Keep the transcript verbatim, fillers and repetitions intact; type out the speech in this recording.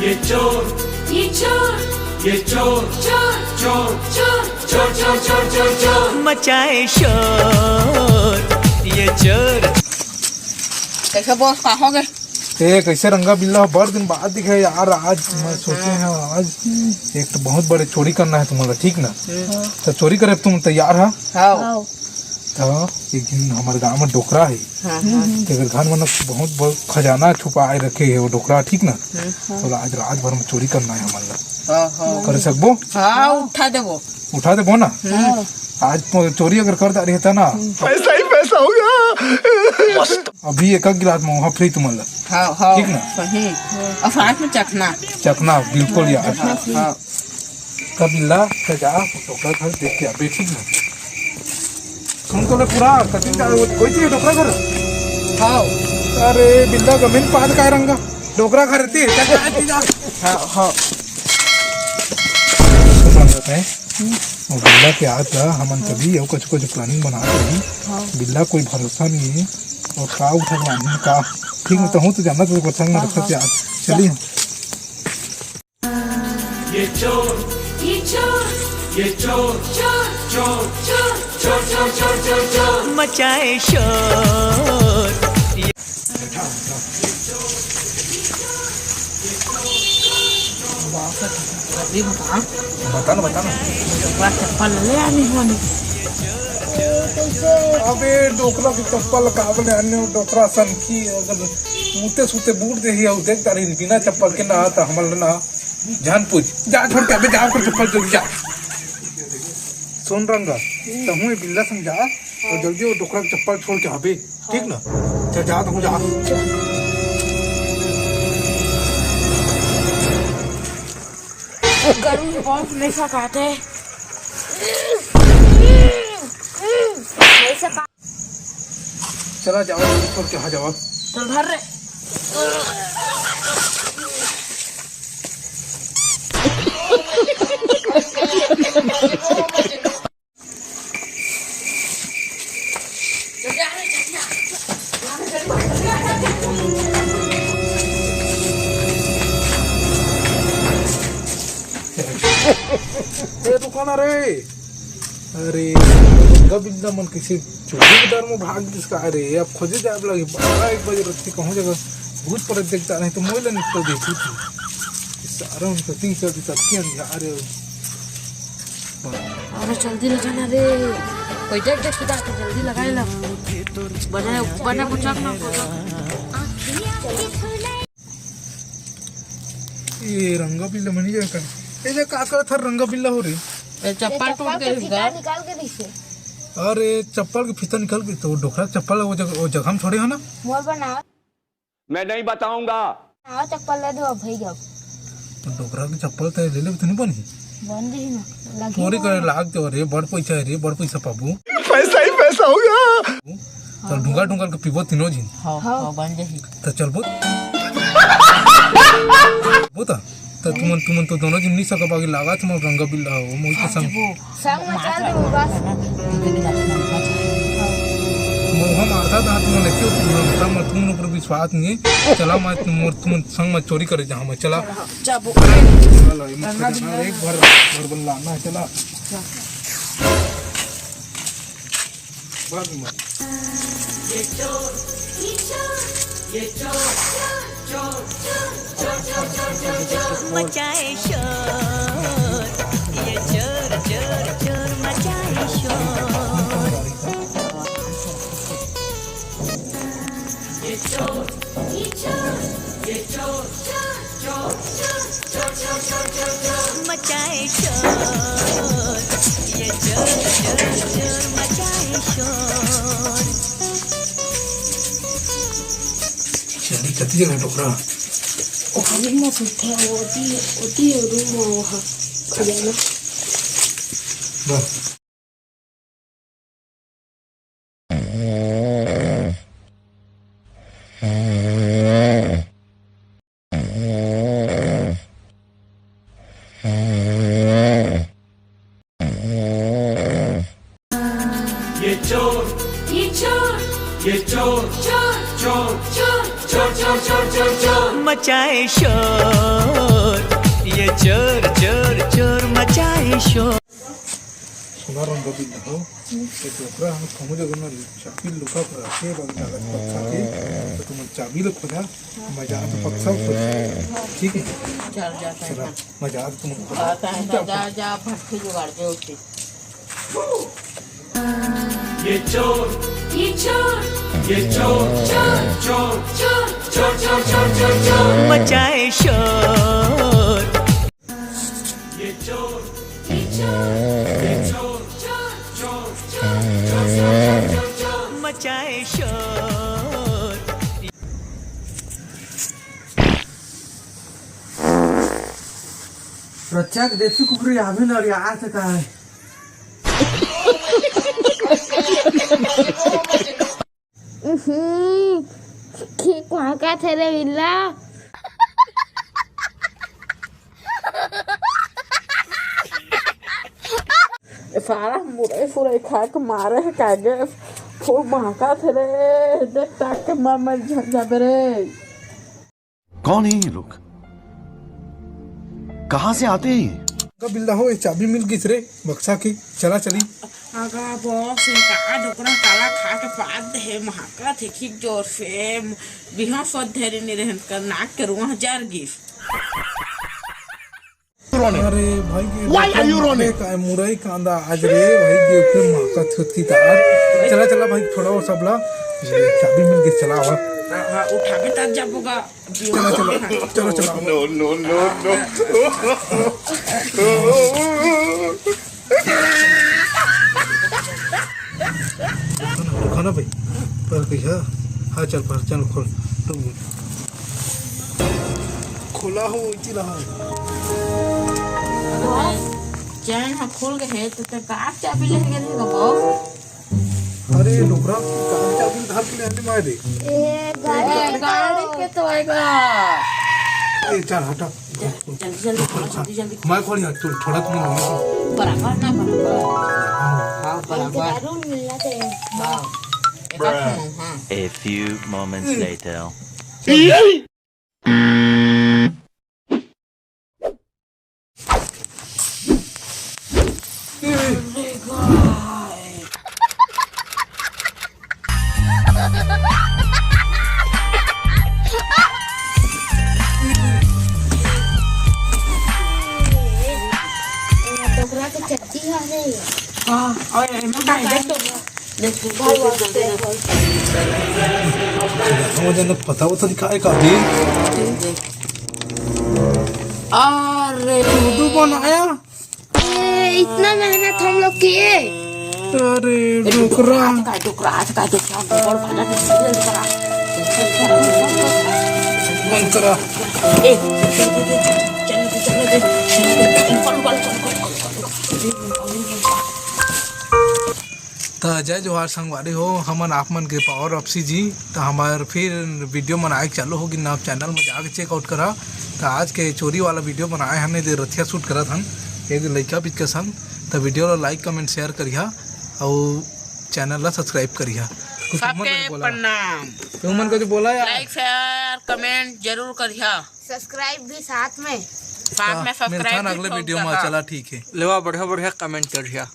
ये चोर, ये चोर, ये चोर, चोर, चोर, चोर, चोर, चोर, चोर, चोर, चोर। मचाए शोर, ये चोर। कैसे बॉस, का हो गए? ए, कैसे रंगा बिल्ला, बड़ दिन बाद दिखे यार। आज मैं सोचे हैं, आज एक तो बहुत बड़े चोरी करना है तुम्हारा, ठीक ना? तो चोरी करे, तुम तैयार है? हाँ। तो एक दिन हमारे गांव में डोकरा है, हाँ, हाँ। तेकर घर में ना बहुत बड़ खजाना छुपाए रखे है वो डोकरा, ठीक ना? तो आज रात भर में चोरी करना है हमारे। हाँ, हाँ। करे सकबो? हाँ, उठा देबो। उठा देबो ना? हाँ। आज तो चोरी अगर कर डारी है ना, पैसा ही पैसा होगा। अभी एक गिलास में वहाँ फ्री तुम्हारा। हाँ, हाँ, ठीक ना? सही। और साथ में चखना। चखना, बिल्कुल यार। हाँ, हाँ। तब ला, तो जा, डोकरा घर देख के अबे, ठीक ना? सुन तो ले पूरा, कतिन का, वो कोई चीज डोकरा घर? हाँ। अरे, बिल्ला गमिन पाद काय रंगा? डोकरा घर रहती है, क्या करती जा? हाँ, हाँ। तो बन जाता है। वो बिल्ला के आज ला, हमन कभी, यो कुछ, कुछ प्लानिंग बना रही। हाँ। बिल्ला कोई भरोसा नहीं है। और का उठा के लानी का? ठीक है, तो हूँ तो जानना तो पसंद ना हाँ, रखता हाँ। यार। चलिए। ये चोर, ये चोर, ये चोर, चोर, चोर, चोर, चोर, चोर, चोर, चोर, चोर। मचाए शोर। ये अभी बता। बता ना, बता ना। डोकरा चप्पल ले आनी होनी। अबे, डोकरा के चप्पल काबर ले आने हो? डोकरा सन की अगर मुते सुते बूट दे ही हो, देख तारी बिना चप्पल के ना आता हमल ना। जान पूछ, जा छोड़ के, अबे जा, ओकर चप्पल जल्दी जा। सुन रंगा, तहूँ ये बिल्ला संग जा और जल्दी वो डोकरा के चप्पल छोड़ के आबे, ठीक ना? चल जा, तहूँ जा। गरमी बहुत नहीं सकाते। नहीं सका- चला जावा, छोड़ के आ जावा। चल धर रे। ए, तू कौन रे? अरे, रंगा बिल्ला मन कैसे चोरी के डर में भाग गिस का रे? अब खोजे जाए लगी, बारह एक बजे रथे, कहूँ जगह भूत प्रेत देखता नहीं तो मोइला निकल देती थी। सारा उनका तीन चार दिन तक के अंधार है। अरे जल्दी लगा ना रे, कोई देख देख के जाके जल्दी लगाए ला। बने, बने बुझा ना। ये रंगा बिल्ला मनी जाए कर। ये जो का करत हर रंगा बिल्ला हो रे? ए, चप्पल टूट चप्पल के गई फीता गा। निकाल के दिसे। अरे चप्पल के फीता निकाल के तो डोकरा चप्पल वो जगह, वो जगह हम छोड़े हो ना। मोर बनाओ। मैं नहीं बताऊंगा। हाँ, चप्पल ले दो अब भाई जाओ। तो डोकरा के चप्पल तो ले ले तो नहीं बनी। बन रही ना। लगी चोरी ना। करे लाग दे रे, बड़ पैसा है रे, बड़ पैसा पाबू। पैसा ही पैसा होगा। तो ढुंगा ढुंगा के पीबो तीनों जिन। हाँ, हाँ। हाँ, बन जाही। तो चल बोल। बोता। तो तुमन, तुमन तो दोनों जिन नहीं सका बाकी लागा तुम रंगा बिल्ला हो, मोई के संग। संग में चल दो बस। मोहा मारता था तुमन लेके तुमन तुमन ऊपर विश्वास नहीं। चला मैं तुम, तुमन संग में चोरी करे जहाँ मैं चला। जाबो। चला, ये मत करना, एक बार, बार बन लाना है, चला। बाद में। मचाए शोर, ये चोर, चोर, चोर मचाए शोर। ये चोर, ये चोर, ये चोर, चोर, चोर, चोर, चोर, चोर, चोर, चोर, चोर, मचाए शोर। ये चोर, चोर, चोर, मचाए शोर। चली, कति जगह डोकरा? ओ, हमी ना सुनते हैं, वो ओती, ओती रूम में वो है, खजाना। बस। ये चोर, ये चोर, ये चोर, चोर, चोर, चोर, चोर, चोर, चोर, चोर, चोर। मचाए शोर, ये चोर, चोर, चोर मचाए शोर। सुना रंग बिल्ला हो, ये डोकरा हम कहूँ जगह में चाबी लुका कर रखे, बंद कागज पक्का के, तो तुम चाबी लो खोजा, मजा तो पक्का खोजा, ठीक है? चल जाता है। चला, मजा तो तुम खोजा। आता है, जा, जा, भट्टी जुगाड़ दे उठे। ये चोर, ये चोर, ये चोर, चोर, चोर, चोर, चोर, चोर, चोर, चोर, चोर। मचाए शोर। ये चोर, ये चोर, ये चोर, चोर, चोर, चोर, चोर, चोर, चोर, चोर। मचाए शोर। रक्षा के देसी कुकुर अभी न रियात का है। उहुं, ठीक महकत हे रे बिल्ला। सारा मुरई फुरई खा के मारे हे कागे, फुल महकत हे रे, देख ताक के मर मर झक जाबे रे। कौन है ये लोग? कहाँ से आते हैं ये? का बिल्ला हो, ये चाबी मिल गिस रे बक्सा के, चला चली। अगा बॉस, ये का डोकरा काला खा के पाद हे, महकत हे ठीक जोर से, बिहाव सोच धरे नहीं रहन कर, नाक के रुआ जर गिस। अरे भाई, ये Why are you running? का मुरई कांदा आज रे भाई, ये फिर महकत होती तार। चला चला भाई, थोड़ा और सबला, ये चाबी मिल गिस, चला आवा। हाँ, हाँ, उठा के तार जाबोगा। चलो, चलो, चलो, चलो। No, no, no, no। खाना भाई, पर कहिया? हाँ, चल, पर चल, खोल, रुक। खोला हो, इची रहा। चैन ह खोल के हे, तो ते कार चाबी ले गए रे बाबू। अरे डोकरा, कार चाबी धर के ले आने मारे। ए, गाड़ी, गाड़ी के तो आएगा। ए, चल हटा। जल्दी, जल्दी खोलो, जल्दी, जल्दी। मैं खोल यार, तू थोड़ा तो मैं बराबर ना, बराबर। हाँ, बराबर। जरूर मिलना चाहिए। हाँ। एक हाथ में, हाँ। A few moments later। डोकरा के चड्डी हरे। हाँ, और एमे का है? देख तो। देख, देख, देख, देख, देख, देख। वो जन पता वो तो दिखाए का भी। देख, देख। अरे। तू बनाया? ए, इतना मेहनत हम लोग किए। अरे, डोकरा। आज का डोकरा, आज का डोकरा, गोबर वाला के सीरियल करा। बंद करा। ए, चल, चल, चल, चल, चल, चल, चल, चल, चल, चल, चल, चल, चल, चल, चल, चल। त जय जोहार संगवारी हो, हमन आप मन के पावर ऑफ सी जी। त हमार फिर वीडियो मन आए के चालू होगी ना, आप चैनल में जाके चेकआउट करा। त आज के चोरी वाला वीडियो बनाए हन, एदे रथिया शूट करत हन एक लइका पिचका संग। त वीडियो ला लाइक, कमेंट, शेयर करिहा अउ चैनल ला सब्सक्राइब करिहा। कुछ तुमन सबके कुछ बोला? प्रणाम। तुमन कुछ बोला यार? लाइक, शेयर, कमेंट जरूर करिहा। सब्सक्राइब भी साथ में। साथ में हाँ, सब्सक्राइब मिलथन भी अगले ठोक वीडियो में। दहा। चला ठीक है। लेवा बढ़िया बढ़िया कमेंट करिहा।